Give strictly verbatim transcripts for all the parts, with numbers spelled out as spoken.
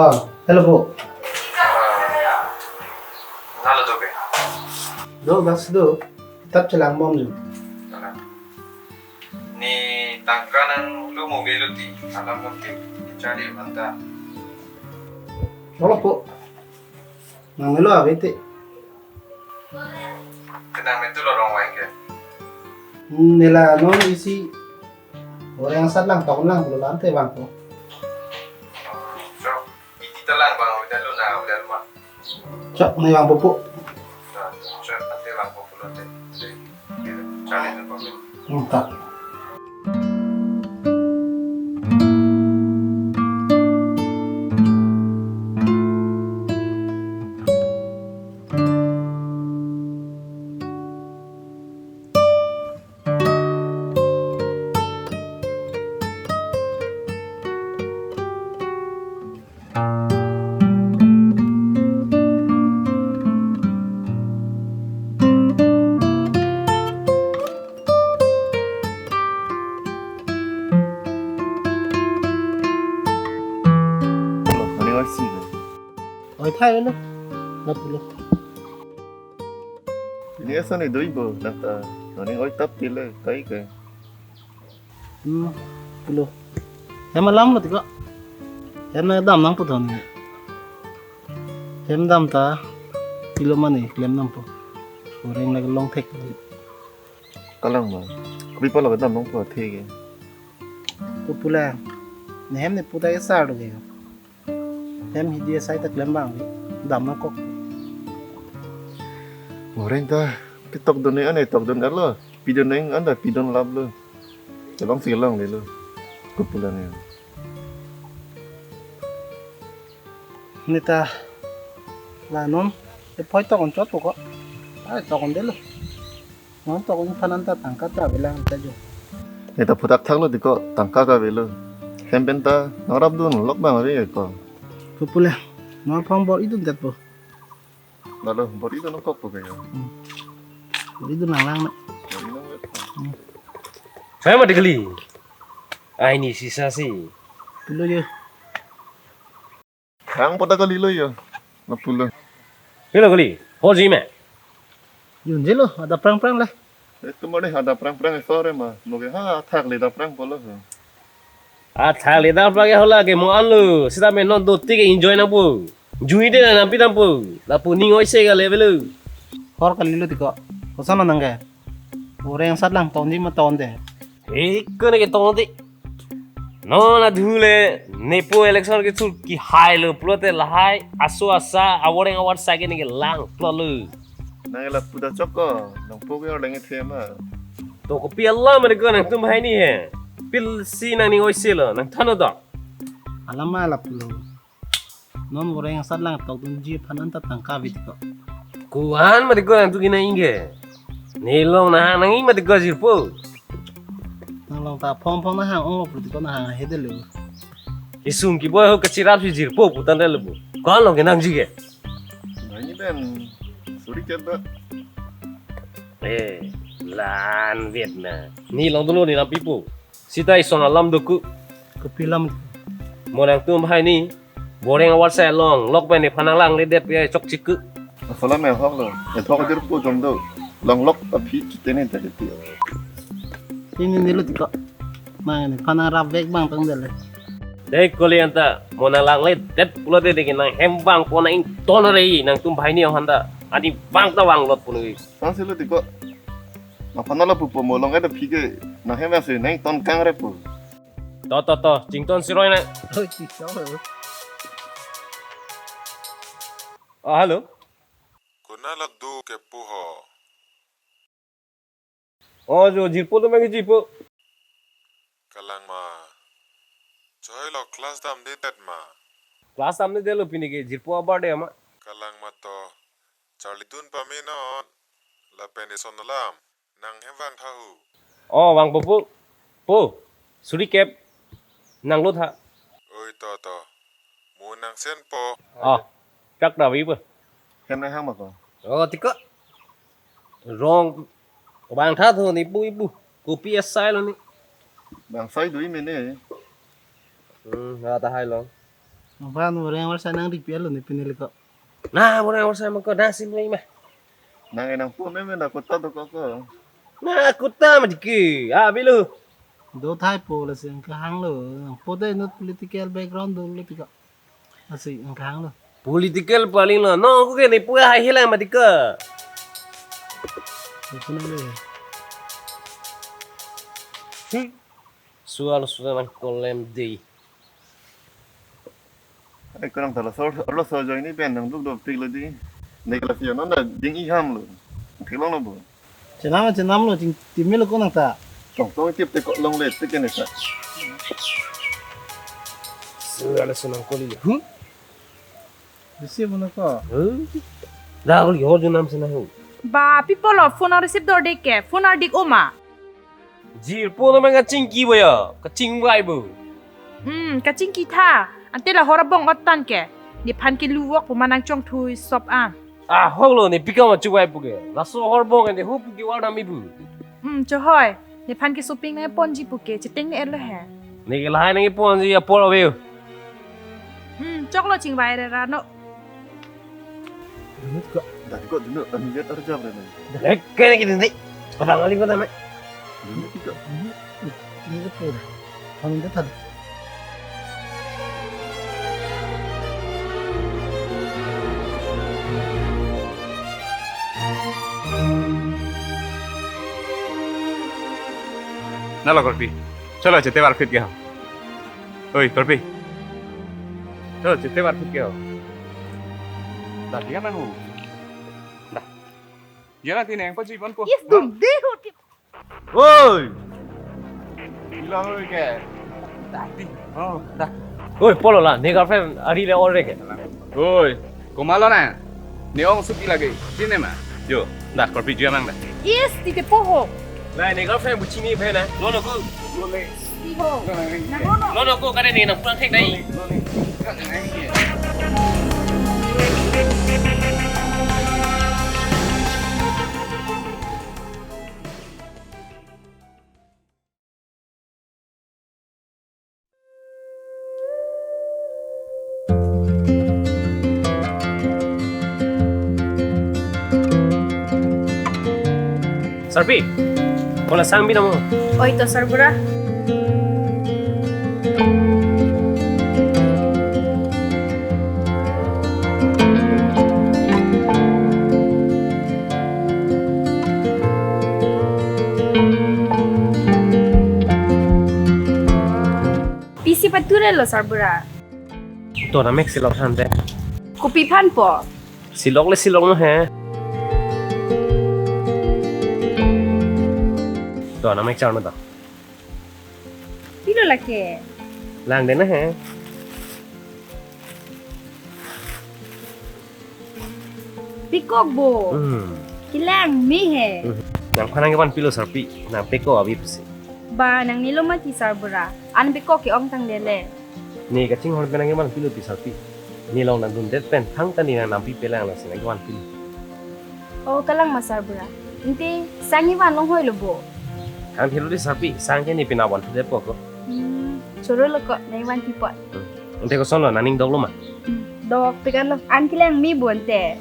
Ah, hello po. Nalo dobe. Do, bas do. Tap chelang bom jo. Ni tangka nanglo mo velo ti, alam mo ti, charli manta. Olo po. Nanglo ave te. Kenang metu lo rong wai ke. Hmm, nela non isi orang sat lang tahun lang pulo lante bang po. Chok, iti talang bang, udah lu na, udah lu ma. Chok, ni bang pupu. Nah, chok, nanti bang pupu lo te. Jadi, cari tu bang. Hmm, tak. Oi, thai lo. Nap lo. Ini asa ni doi bo, nang ta. Nani oi tap tile, kai kai. Hmm, pulo. Hem alam lo tiko. Hem na dam nangpo thon. Hem dam ta pilo mane klem nangpo. Orang lagi long thek. Kalang ma. Kopi palo dam nangpo thek. Ko pulang. Ne hem ne puta ke sar do ke. Hem hidi asai ta klem bang. Dam nangkok. Orang ta ketok dun ne ane tok dun lo. Pidun ne anda pidun lap lo. Chelong si long le lo. Ko pulang ya. Neta la non e poi tokon chot ko. Ai tokon de lo. Non tokon phanan ta tangka ta avelang ta jo. Neta phutak thak lo tiko tangka ka avelo. Hem pen ta nangrap dun lok bang ave ko. Ko pulang. Non phong bor-i dun det po. Lalo bor-i dun kok po kayo. Hmm. Bor-i dun lang lang na. Bor-i dun lang. Hmm. Saya mati kali. Ai ni sisa si. Pulo jo. Hang pada kali lo ya. Napulo. Helo kali. Ho ji me. Yun je lo, ada prang-prang le. Eh, tumari ada prang-prang sore ma. Noke ha thak le da prang polo. Athak le da prang ke hola ke mo anlo. Sita me non do ti ke enjoy nangpo. Jui de na pi nangpo. Lapu ning oi se ka le velo. Hor kali lo tiko. Koson nang ke. Orang sat lang ton di ma ton de. Eh, kene ke ton di. Non adhule nepo election ke chul ki hai lo pulote lahai aso asa avoreng avar sa ke ne ke lang pulo lo. Nang la puda choko, nang po ke orang itu ma. To kopi Allah mari ko nangtum hai ni he. Pil si nang ning oi se lo, nang thano dok. Alama la pulo. Non goreng sat lang tok dun ji phanan ta tangka vit ko. Kuan mari ko nangtum kina ingge. Nelong nahang nang ing mari ko jirpo. Nang long ta phong phong nahang ong lo puti ko nahang he de lo. Isung ki boy ho kachirap si jirpo putan de lo bu. Kuan long ke nang ji ke. Nang ini ben suri ke ba. Eh, lan vet na. Ni long dulu ni lampi pu. Sita ison alam doku. Kopi lam. Mo nangtum hai ni. Boreng awar sa long. Lok pen ni phanang lang le det ya chok chiku. Asalam ya hok lo. Ya thok ajar po jom do. Long lok aphi chitene tadi ti. Ini ni lo tiko. Mang ni phanang rap vek bang tong dele. Dei koli anta mo nang lang le det pulo de de nang hem bang po nang ington re nangtum hai ni handa. Ani bang ta bang lot punui. Sang silo tiko. Nang phanang lo pupo mo long ada phi ke nang hem ase nang ton kang re po. To to to, chington siroi na. Oi, chington. Oh, hello. Kona lak do ke pu ho. Oh, jo jirpo to mang jirpo. Kalang ma. Choi lo class dam de tet ma. Class dam de lo pini ke jirpo abar de ama. Kalang ma to. Charli dun pame non. Lapen ison alam. Nang hem vang tha hu. Oh, vang po po. Po. Suri kep. Nang lo tha. Oi to to. Mo nang sen po. Oh. Kak da vi po. Hem nang hang ma ko. Oh, tiko. Rong. Vang tha thu ni pu ipu. Kopi asai lo ni. Vang sai do i mene. Hmm, ha ta hai lo. Aphan orang awar sa nang D P L lo ne pini liko. Na, orang awar sa mangko na sim lagi mah. Nang enang pun meme na kota to koko. Na kota mah diki. Ah, bilo. Do thai po la sing kahang lo. Nang po de not political background do lo tika. Asi ang kahang lo. Political paling lo. No, aku ke ne pu hai hilang mati ke. Itu nang lo. Hmm. Sual sual nang kolem dei. Ai, kurang tala sor, lo sor join ni pen nang duk dop tik lo di. Nek la sio non da ding i ham lo. Thilong lo bo. Chenam chenam lo ching timi lo kunang ta. Tong tong tip te ko long le tik ne ta. Sual sual nang koli. Hmm? Bisi mo na ko. Hmm? Da ko yo junam sena ho. Ba, pi pulo phone a receive dor de ke, phone a dik oma. Jirpo na mang kachingki bo ya, kachingvai bo. Hmm, kachingki tha. Ante la hor abong ot tan ke. Nephan ke luwok pu manang chongthui sop an. Ah, hok lo ne pika ma chuvai pu ke. Laso hor abong ante hu pu ke war nami bu. Hmm, chohoi. Nephan ke shopping nangponji pu ke, cheteng ne-et lo he. Ne ke lahai nangponji apor ave. Hmm, choklo chingvai re ra no. Dunut ko. Dari ko dunut, ani jat arjam re nang. Ek kene kene ni. Abang ali ko tame. Dunut ko. Ini ke pun. Kami ke tadi. Nalo korpi. Chalo chete bar fit ke ho. Oi, korpi. Chalo chete bar fit ke ho. Dah, dia nang. Dah. Dia nanti neng pa jibon po. Yes, dum de ho. Oi! Ilo oi ke. Tadi. Oh, dah. Oi, pulo la, ne girlfriend ari le ore ke. Oi, komatlo na? Ne ong supi lagi. Sini ma. Yo, dah, korpi jua mang dah. Yes, tite poho. La, ne girlfriend bu chini phe na. Lo lo ko. Lo le. Iho. Lo le. Nang lo no. Lo lo ko kare ne nang pulang thek dai. Lo le. Lo le. Ka nang ai. Sarpi, bola sang bi namo. Oi to, sarbura. Pisi pature lo, sarbura. To namek silok than te. Kopi aphan po? Silok le silok no he. To namek char ma to. Pilo lake? Lang de na he. Pekok bo. Hmm. Kelang me he. Hmm. Nangphan nangkevan pilo sarpi. Nang pekok abi pusi. Ba, nang nilo mati sarbura. An pekok ke-ong tang lele. Ne kachinghon pen nangkevan pilo pi sarpi. Ne long nangdundet pen thangta ne nang nampi pelang lasi nangkevan pilo. Oh, kalang ma sarbura. Ante sang kevan longhoi lo bo. Ang thilo di sarpi, sang ke ne pina van thudet po ko. Hmm, choro lo ko, nangvanpi po. Hmm. Ante koson lo, nangning dok lo ma? Hmm, dok, pekan lo, an kelang me bo ante.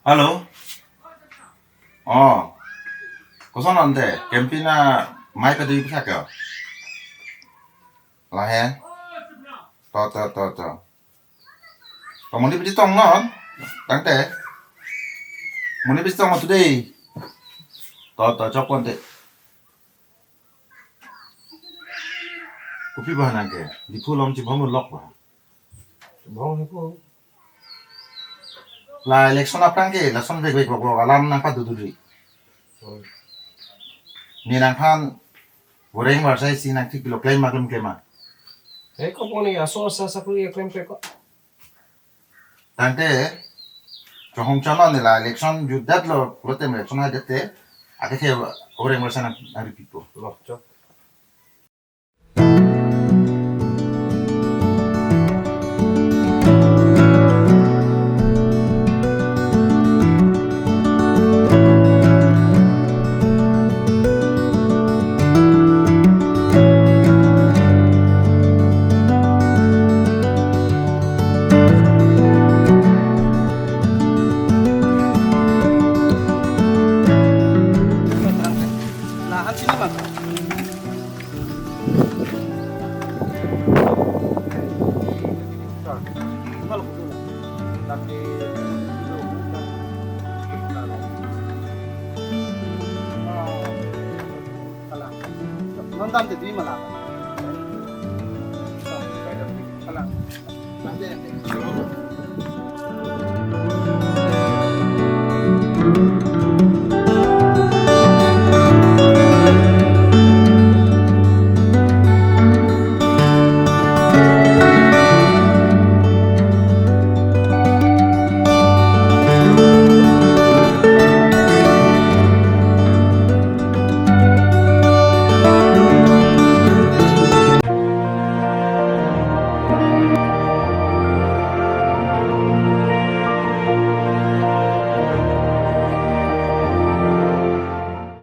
Hello. Oh. Koson ante, campaign amei kadui pisa ke? Lahe. To, to, to, to. To monit piti tong non. Tangte. Monit piti tong today. To, to, chokponte. Kopi ba nangke, Diphu along chibom lok ba. Bong ko. La election aphrang ke, lason vek vek vek vek alam nangpadodunri. Hmm. Ne nangphan goreng warsai si nangthik pilo, klem ma klem klem ma. Eh, ko poni aso sa sakuri klem klem ko. Tangte, chonghong chonlo ne la election jutdet lo, pulote election haidet te, ake ke goreng warsai nang, nang repeat po. Lo, chok. Dam te dui mala.